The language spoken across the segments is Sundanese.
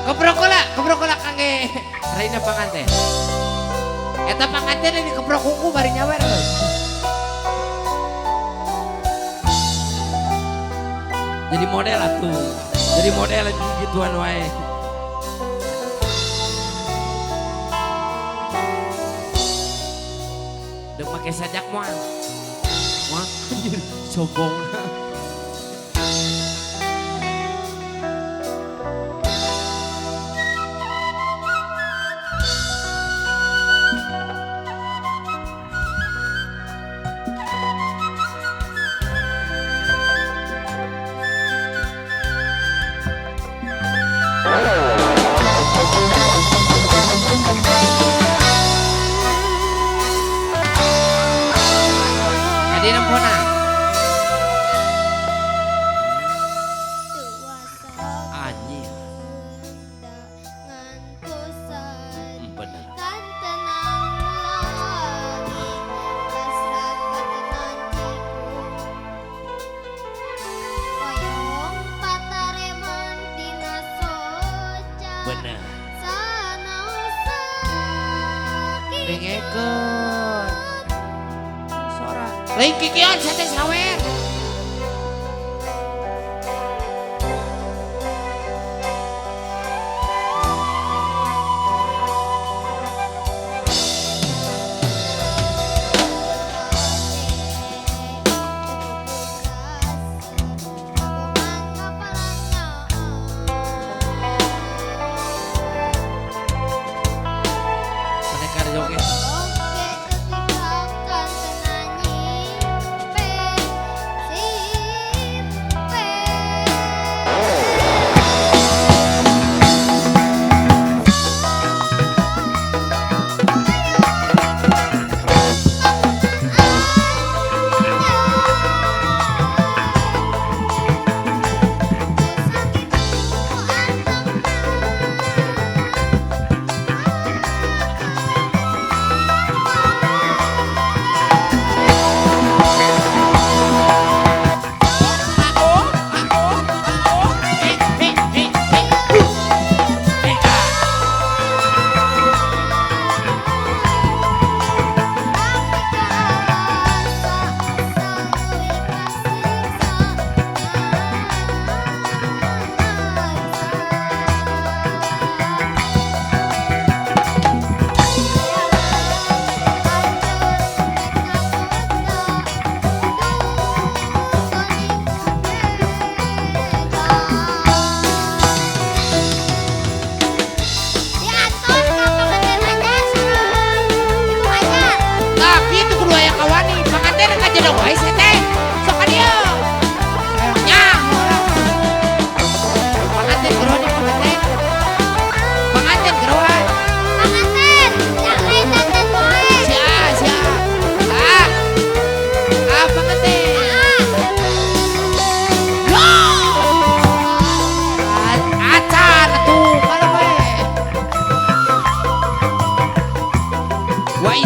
Keprokola kangge Raina panganten. Eta panganten ini keprok kuku bari nyawer. Jadi model atuh. Jadi model gituan wae. Dek make sajak moal. Moal anjir sombong. Lain kikian sate sawer. Pendekar joget.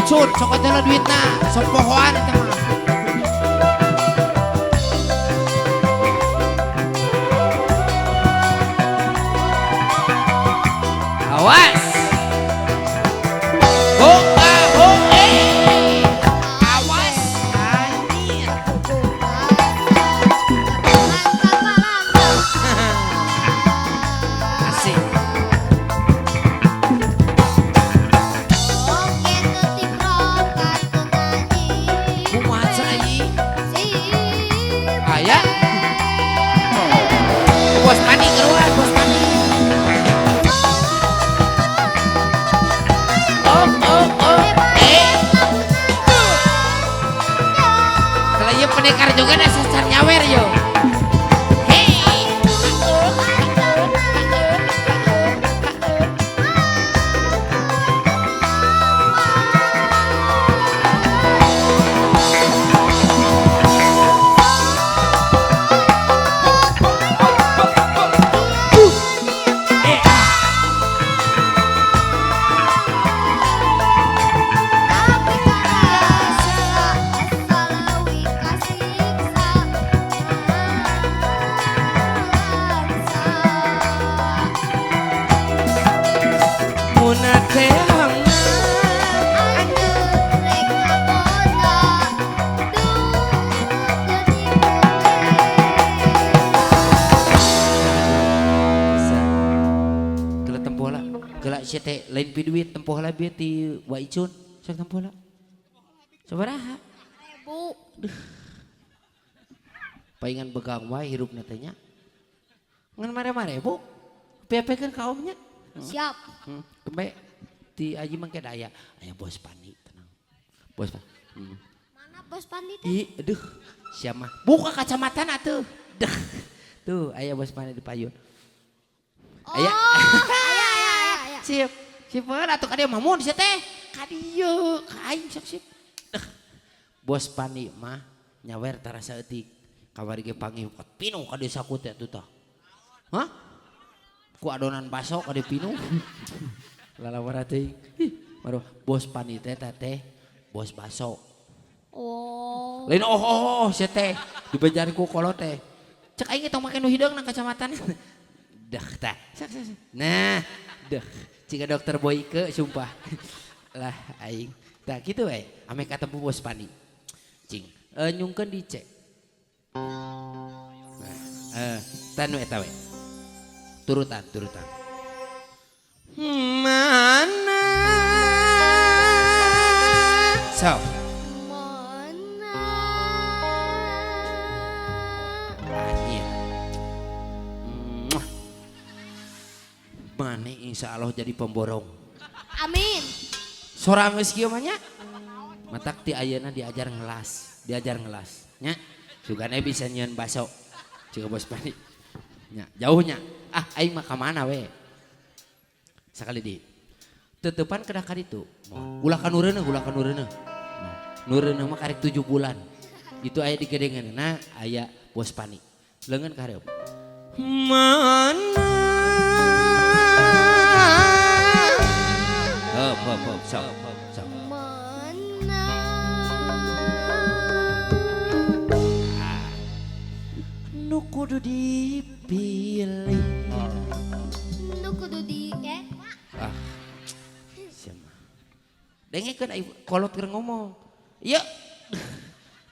Icun, sok adalah duitna, sok pohoan eta mah. Awas. Ho a ho eh. Awas anjir. Asik. Aya. Bos tani keluar, bos tani. sia teh lain pi duit tempoh lah bieu ti Wa Icun. Sok tempoh lah. Sabaraha? Bu. Paingan begang wae hirupna teh nya. Ngan mare-mare bu. Pepekeun ka omnya. Siap. Kembe ti aji mangke aya. Aya bos Pandi tenang. Bos Pandi. Mana bos Pandi teh? Ih, aduh, siapa? Buka kacamata atuh. Deh. Tuh, aya bos Pandi di payun. Oh, Aya. aya aya aya aya. Sip. Sip heula atuh ka dieu mamun sia teh. Ka dieu, ka aing sok sip. Deh. Bos Pandi mah nyawer tarasa eutik. Kamari ge panggih pinuh ka desa ku teh atuh tah. Hah? Ku adonan baso ka dieu pinuh. Lalawara teuing. Ih, baru bos Pandi teh teh bos baso. Oh. Lain oh oh oh sia teh dibejan ku kolot teh. Cek aing tong make nu hideung na kacamata. Dah tah. Sok sok. Sok. Nah, dah. Ciga dokter Boyke sumpah. Lah aing. Tah kitu we. Ame katemu bos Pandi. Cing, nyungkeun di C. Nah, tah nu eta we. Turutan, turutan. Mana? Sok. Mana? Anjir. Muah. Mane insya Allah jadi pemborong. Amin. Sorang geus kieu mah nya. Matak ti ayeuna diajar ngelas, diajar ngelas nya. Sugane bisa nyieun baso. Ciga bos Pandi. Nya, jauhnya. Ah, aing mah ka mana we? Sakali di. Tetepan kedah ka ditu. Ulah ka nu reuneuh, ulah ka nu reuneuh. Nu reuneuh mah karek 7 bulan. Itu aya di gedengeunna aya bos Pani. Leungeun ka hareup. Mana? Hop hop hop sok sok. Mana? Nu kudu dipilih. Nu kudu di Ah. Siapa? Dengekeun ai kolot keur ngomong. Ieu.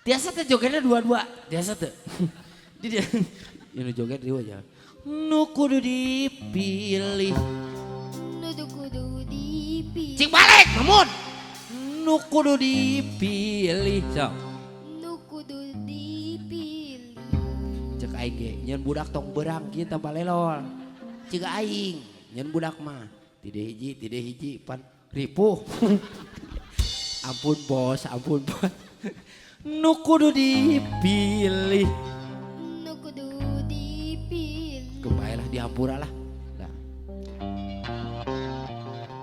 Tiasa teh jogetnya dua-dua, tiasa teh. Di dia ini joget rieu aja. Nu kudu dipilih. Nu kudu dipilih. Cing balik, Mamun. Nu kudu dipilih. Sok. Nu kudu dipilih. Cek aing ge, nyeun budak tong berang kieu tah balelol. Cik aing, nyeun budak mah. Tidak hiji pan ripuh. Ampun bos, ampun bos. Nu kudu dipilih. Nu kudu dipilih. Kebae lah dihampura lah. Nah.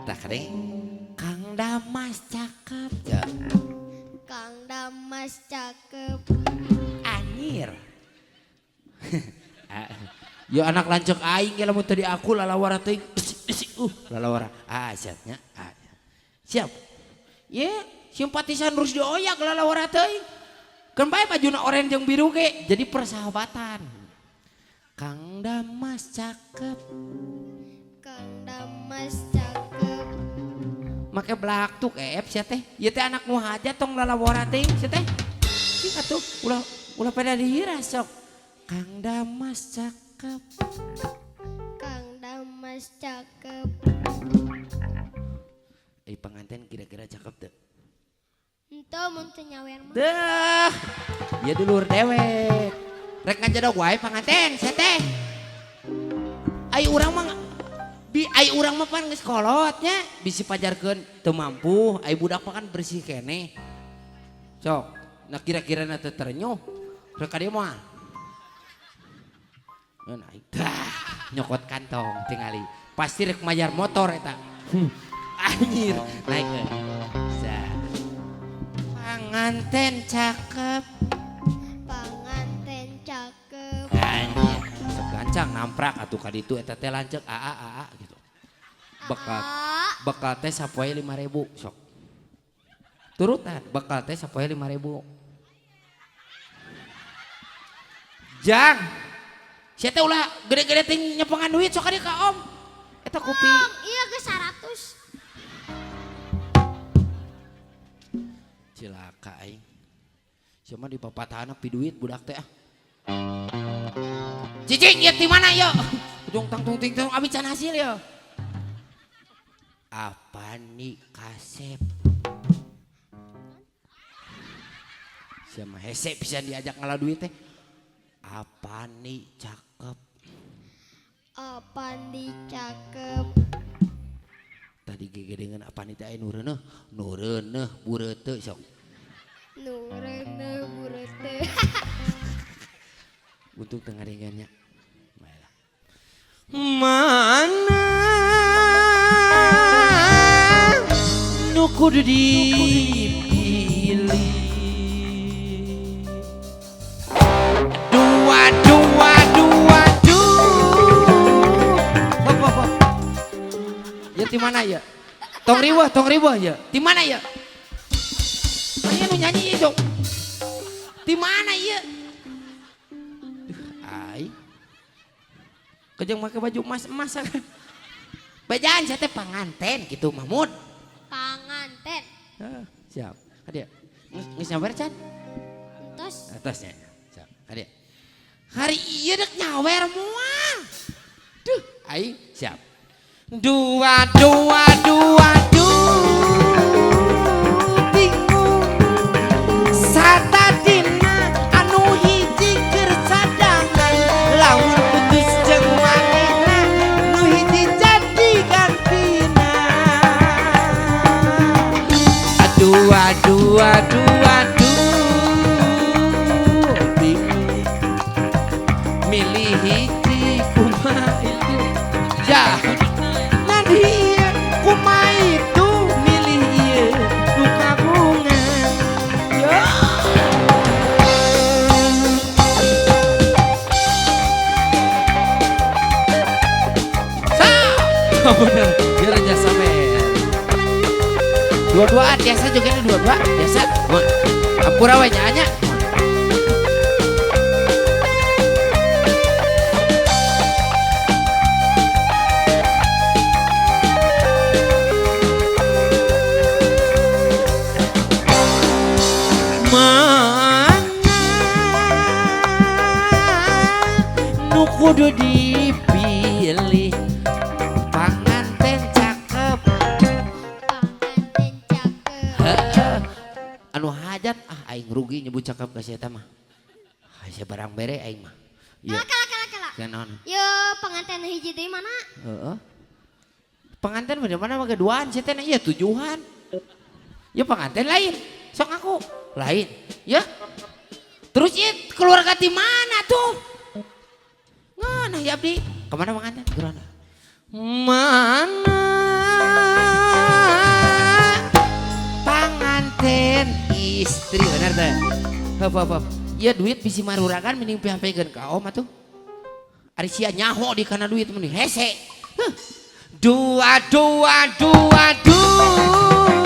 Tah kadeng Kang Damas cakep. Ya. Kang Damas cakep. Anjir. Ya anak lanceuk aing ge lamun teu diaku lalawara teuing. Lalawara. Ah siap nya. Ah, siap. Ye, simpatisan terus dioyak lalawara teuing. Keun bae bajuna oranye jeung biru ge jadi persahabatan. Kang Damas cakep. Kang Damas cakep. Make blaktuk ef sia teh. Ieu teh anak nu hajat tong lalawara teuing sia teh. Cing atuh ulah ulah pada dihiras sok. Kang Damas cakep. Kang Damas cakep. Pengantin kira-kira cakep teu? Entah mun teu nyawer mah. Deh. Ya dulur dewek. Rek ngajedog wae panganten sia teh. Ai urang mah bi ai urang mah pan geus kolot nya bisi pajarkeun teu mampu, ai budak mah kan bersih keneh. Sok, nah kira-kira na teu terenyuh. Rek ka dieu moal. Naik dah nyokot kantong tingali. Pasti rek mayar motor eta. Anjir, naik ke. Panganten cakep. Panganten cakep. Anjir, sok gancang namprak atuh ka ditu eta teh lanceuk aa aa gitu. Bekal bekal teh sapoe 5.000 sok. Turutan bekal teh sapoe 5.000. Jang. Sia teh ulah gede-gede teh nyepengan duit sok ka dieu ka om. Eta kopi. Om, iya geus 100. Cilaka aing. Sia mah dipapatahan pi duit budak teh ah. Cicing ieu ti mana ieu? Ujung tang tung ting tung abi can hasil ieu. Apa nih kasep? Siapa hese bisa diajak ngalah duit teh? Apa nih cakep? Apa nih cakep? Tadi gege dengan apa nih teh nu reuneuh, nu reuneuh bureuteuh sok. Nu reuneuh bureuteuh. Untuk tengah ringannya. Mana nu kudu dipilih? Dua dua dua dua. Hop hop hop. Ya di mana ya? Tong riweuh ya. Di mana ya? Mana nu nyanyi itu? Di mana ya? Duh, ai. Kejeng make baju emas-emas. Bejaan saya teh panganten gitu Mahmud. Panganten. Siap. Kadia. Geus nyawer can? Entos. Atasnya. Siap. Kadia. Hari ieu dek nyawer moal. Duh, aing siap. Dua dua dua dua bingung. Satadina anu hiji keur sadangan lamun putus jeung manehna nu hiji jadi gantina. Dua dua dua dua bingung milih hiji kumaha itu ya nanti kumaha itu milih ieu nu kagungan ya. Bener, dia raja samer. Dua-duaan biasa juga ini dua-dua biasa. Ampura we nya. Mana nu kudu dipilih? Panganten cakep. Panganten cakep. Anu hajat ah aing rugi nyebut cakep ka si eta mah. Hese barang bere aing mah. Ieu. Kala kala kala. Naon? Ye panganten hiji deui mana? Heeh. Panganten mah mana mah duaan sia teh ieu tujuhan. Ya panganten lain. Sok aku lain. Ya. Terus ieu keluarga di mana tuh? Ngeunah ya abdi. Kemana panganten? Gerana. Mana panganten istri bener teh. Hop hop hop. Ieu duit bisi maruragan mending pihampekeun ka om atuh. Ari sia nyaho di kana duit mending hese. Huh. Dua dua dua dua.